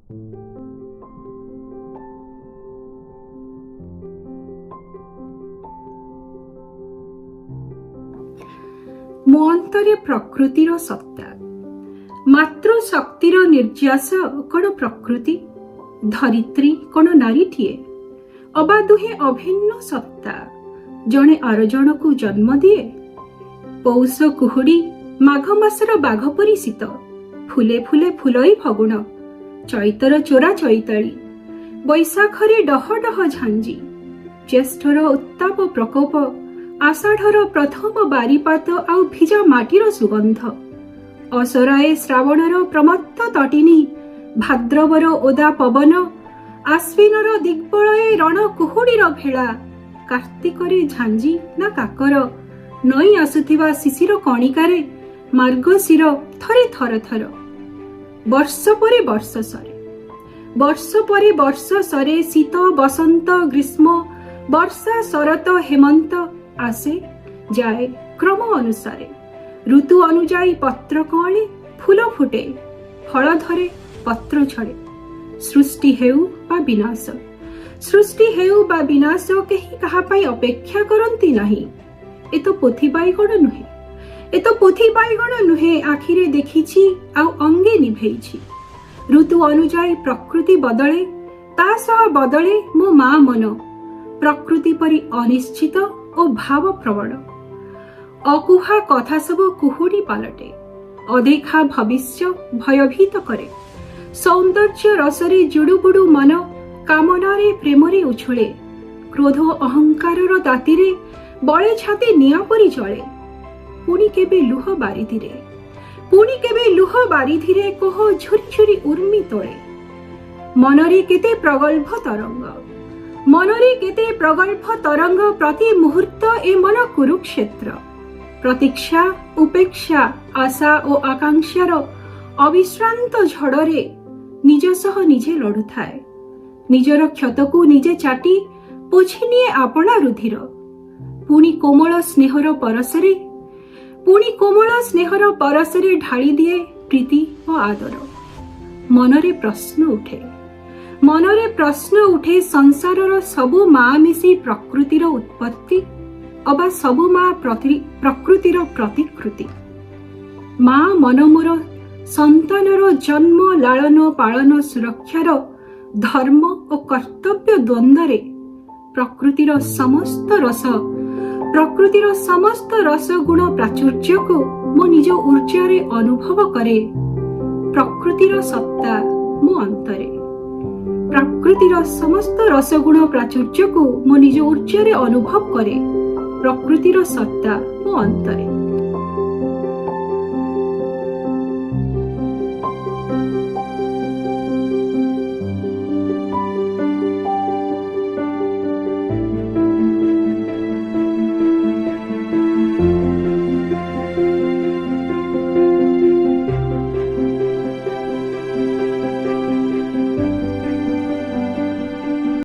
ମୋ ଅନ୍ତରେ ପ୍ରକୃତିର ସତ୍ତା। ମାତୃଶକ୍ତିର ନିର୍ଯ୍ୟାସ କଣ ପ୍ରକୃତି? ଧରିତ୍ରୀ କଣ ନାରୀଟିଏ? ଅବା ଦୁହେଁ ଅଭିନ୍ନ ସତ୍ତା, ଜଣେ ଆର ଜଣକୁ ଜନ୍ମ ଦିଏ? ପୌଷ କୁହୁଡ଼ି, ମାଘ ମାସର ବାଘ ପରି ଶୀତ, ଫୁଲେ ଫୁଲେ ଫୁଲଇ ଫଗୁଣ, ଚୈତର ଚୋରା ଚୈତାଳି, ବୈଶାଖରେ ଡହ ଡହ ଝାଞ୍ଜି, ଜ୍ୟେଷ୍ଠର ଉତ୍ତାପ ପ୍ରକୋପ, ଆଷାଢ଼ର ପ୍ରଥମ ବାରିପାତ ଆଉ ଭିଜା ମାଟିର ସୁଗନ୍ଧ, ଅସରାଏ ଶ୍ରାବଣର ପ୍ରମତ୍ତ ତଟିନୀ, ଭାଦ୍ରବର ଓଦା ପବନ, ଆଶ୍ୱିନର ଦିଗ୍ବଳୟେ ରଣ କୁହୁଡ଼ିର ଭେଳା, କାର୍ତ୍ତିକରେ ଝାଞ୍ଜି ନା କାକର, ନଇଁ ଆସୁଥିବା ଶିଶିର କଣିକାରେ ମାର୍ଗଶିର ଥରେ ଥର ଥର। ବର୍ଷ ପରେ ବର୍ଷ ସରେ, ବର୍ଷ ପରେ ବର୍ଷ ସରେ, ଶୀତ, ବସନ୍ତ, ଗ୍ରୀଷ୍ମ, ବର୍ଷା, ଶରତ, ହେମନ୍ତ ଆସେ ଯାଏ କ୍ରମ ଅନୁସାରେ। ଋତୁ ଅନୁଯାୟୀ ପତ୍ର କଅଁଳେ, ଫୁଲ ଫୁଟେ, ଫଳ ଧରେ, ପତ୍ର ଝଡ଼େ। ସୃଷ୍ଟି ହେଉ ବା ବିନାଶ, ସୃଷ୍ଟି ହେଉ ବା ବିନାଶ, କେହି କାହା ପାଇଁ ଅପେକ୍ଷା କରନ୍ତି ନାହିଁ। ଏ ତ ପୋଥି ବାଇଗଣ ନୁହେଁ, ଏ ତ ପୋଥି ବାଇଗଣ ନୁହେଁ, ଆଖିରେ ଦେଖିଛି ଆଉ ଅଙ୍ଗେ ନିଭେଇଛି। ଋତୁ ଅନୁଯାୟୀ ପ୍ରକୃତି ବଦଳେ, ତା ସହ ବଦଳେ ମୋ ମା ମନ, ପ୍ରକୃତି ପରି ଅନିଶ୍ଚିତ ଓ ଭାବପ୍ରବଣ। ଅକୁହା କଥା ସବୁ କୁହୁଡ଼ି ପାଲଟେ, ଅଦେଖା ଭବିଷ୍ୟ ଭୟଭୀତ କରେ। ସୌନ୍ଦର୍ଯ୍ୟ ରସରେ ଜୁଡୁବୁଡୁ ମନ କାମନାରେ ପ୍ରେମରେ ଉଛୁଳେ, କ୍ରୋଧ ଅହଙ୍କାରର ତାତିରେ ବଳେ ଛାତି ନିଆଁ ପରି ଜଳେ। ପୁଣି କେବେ ଲୁହ ବାରିଧିରେ, ପୁଣି କେବେ ଲୁହ ବାରିଧିରେ କୋହ ଝୁରି ଝୁରି ଉର୍ମି ତୋଳେ। ମନରେ କେତେ ପ୍ରଗଳ୍ଭ ତରଙ୍ଗ, ମନରେ କେତେ ପ୍ରଗଳ୍ଭ ତରଙ୍ଗ, ପ୍ରତି ମୁହୂର୍ତ୍ତ ଏ ମନ କୁରୁକ୍ଷେତ୍ର। ପ୍ରତୀକ୍ଷା, ଉପେକ୍ଷା, ଆଶା ଓ ଆକାଂକ୍ଷାର ଅବିଶ୍ରାନ୍ତ ଝଡ଼ରେ ନିଜ ସହ ନିଜେ ଲଢୁଥାଏ। ନିଜର କ୍ଷତକୁ ନିଜେ ଚାଟି ପୋଛି ନିଏ ଆପଣା ରୁଧିର। ପୁଣି କୋମଳ ସ୍ନେହର ପରଶରେ, ପୁଣି କୋମଳ ସ୍ନେହର ପରଶରେ ଢାଳି ଦିଏ ପ୍ରୀତି ଓ ଆଦର। ମନରେ ପ୍ରଶ୍ନ ଉଠେ, ମନରେ ପ୍ରଶ୍ନ ଉଠେ, ସଂସାରର ସବୁ ମା ମିଶି ପ୍ରକୃତିର ଉତ୍ପତ୍ତି ଅବା ସବୁ ମା ପ୍ରକୃତିର ପ୍ରତିକୃତି? ମା ମନ ମୋର ସନ୍ତାନର ଜନ୍ମ, ଲାଳନ ପାଳନ, ସୁରକ୍ଷାର ଧର୍ମ ଓ କର୍ତ୍ତବ୍ୟ ଦ୍ୱନ୍ଦ୍ୱରେ ପ୍ରକୃତିର ସମସ୍ତ ରସ, ପ୍ରକୃତିର ସମସ୍ତ ରସଗୁଣ ପ୍ରାଚୁର୍ଯ୍ୟକୁ ମୋ ନିଜ ଉର୍ଜାରେ ଅନୁଭବ କରେ। ପ୍ରକୃତିର ସତ୍ତା ମୋ ଅନ୍ତରେ, ପ୍ରକୃତିର ସମସ୍ତ ରସଗୁଣ ପ୍ରାଚୁର୍ଯ୍ୟକୁ ମୋ ନିଜ ଉର୍ଜାରେ ଅନୁଭବ କରେ। ପ୍ରକୃତିର ସତ୍ତା ମୋ ଅନ୍ତରେ।